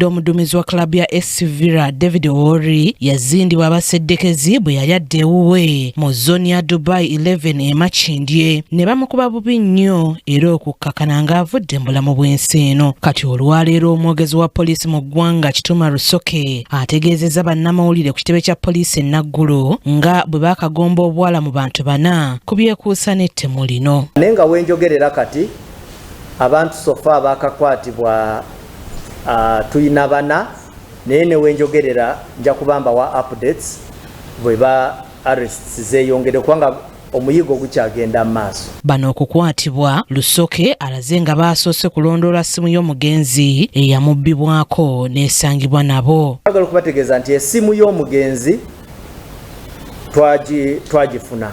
Abadde omuduumizi wa club ya SC Villa, David Owori, yazindibwa abaseddekezi bwe yali adda ewuwe mu zooni ya Dubai 11 e Makindye ne bamukuba bubi nnyo era okukkakana ng'avudde mu bulamu bw'ensi eno. Kati olwaleero omwogezi wa poliisi mu ggwanga, Kituma Rusoke, ategeezezza bannamawulire ku kitebe kya poliisi e Naggulu nga bwe baakagomba obwala mu bantu bana ku byekuusa n'ettemu lino. Naye nga wenjogerera kati, abantu so far abakakwatibwa tulina bana, naye newenjogerera nja kubamba wa updates bwe ba arrests zeeyongere, kubanga omuyigo gukyagenda mu maaso. Bano okukwatibwa, Lusoke alaze nga baasoose kulondoola ssimu y'omugenzi eyamubbibwako n'esangibwa nabo. Twagala okubategeeza nti essimu y'omugenzi twagifuna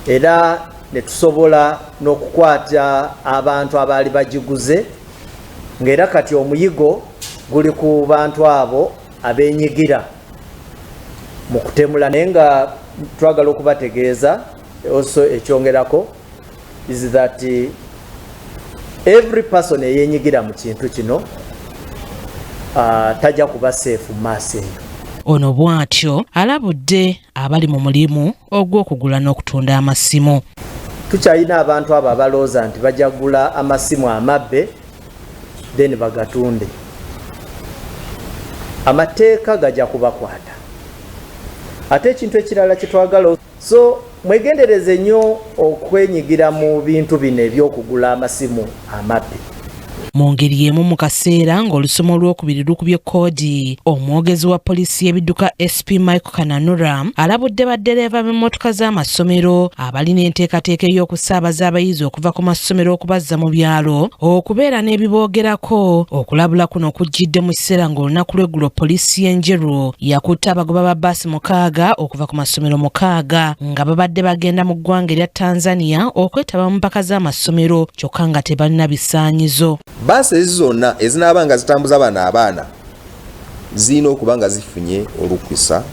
era ne tusobola n'okukwata abantu abaali bagiguze, ng'era kati omuyigo guli ku bantu abo abenyigira mu kutemula. Naye nga twagala okubategeeza also ekyongerako is that every person eyenyigira mu kintu kino tajja kuba safe mu maaso eyo. Ono bw'atyo alabudde abali mu mulimu ogw'okugula n'okutunda amasimu. Tukyalina abantu abo abalowooza nti bajja kugula amasimu amabbe then bagatunde. Amateeka gajja kubakwata. Ate ekintu ekirala kyetwagala, so mwegendereze nnyo okwenyigira mu bintu bino ebyokugula amasimu amabbe. Mu ngeri y'emu, mu kaseera ng'olusoma olwokubiri lukubye koodi, omwogezi wa poliisi y'ebidduka, SP Michael Kananura, alabudde baddereeva b'emmotoka z'amasomero abalina enteekateeka ey'okusaabaza abayizi okuva ku masomero okubazza mu byalo okubeera n'ebiboogerako. Okulabula kuno kujjidde mu kiseera ng'olunaku lw'eggulo poliisi y'Enjeru yakutte abagoba ba bbaasi 6 okuva ku masomero 6 nga babadde bagenda mu ggwanga erya Tanzania okwetaba mu mpaka z'amasomero, kyokka nga tebalina bisaanyizo. Baasi ezi zonna ezinaaba nga zitambuza bano abaana zirina okuba nga zifunye olukusa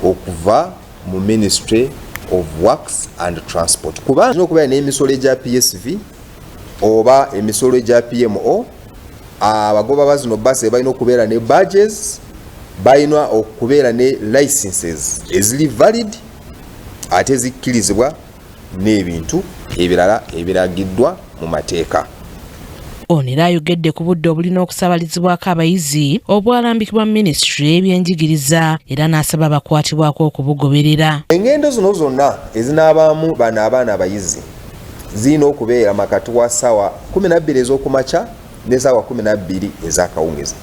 okuva mu Ministry of Works and Transport, kuba zirina okubeera n'emisolo egya PSV oba emisolo egya PMO. Abagoba ba zino baasi balina okubeera ne badges, balina okubeera ne licenses eziri valid ate zikkirizibwa n'ebintu ebirala ebiragiddwa mu mateeka. Ono era ayogedde ku budde obulina okusabalizibwako abayizi obwalambikibwa minisitule y'ebyenjigiriza era n'asaba abakwatibwako okubugoberera. Engendo zino zonna ezinaabaamu bano abaana abayizi zirina okubeera makati wa ssaawa 12 ez'okumakya n'essaawa 12 ez'akawungezi.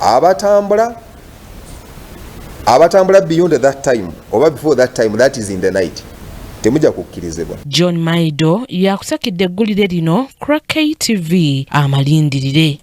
Abatambula beyond that time oba before that time, that is in the night, temujja kukkirizibwa. John Maido yakusakidde eggulire lino ku KTV amalindirire.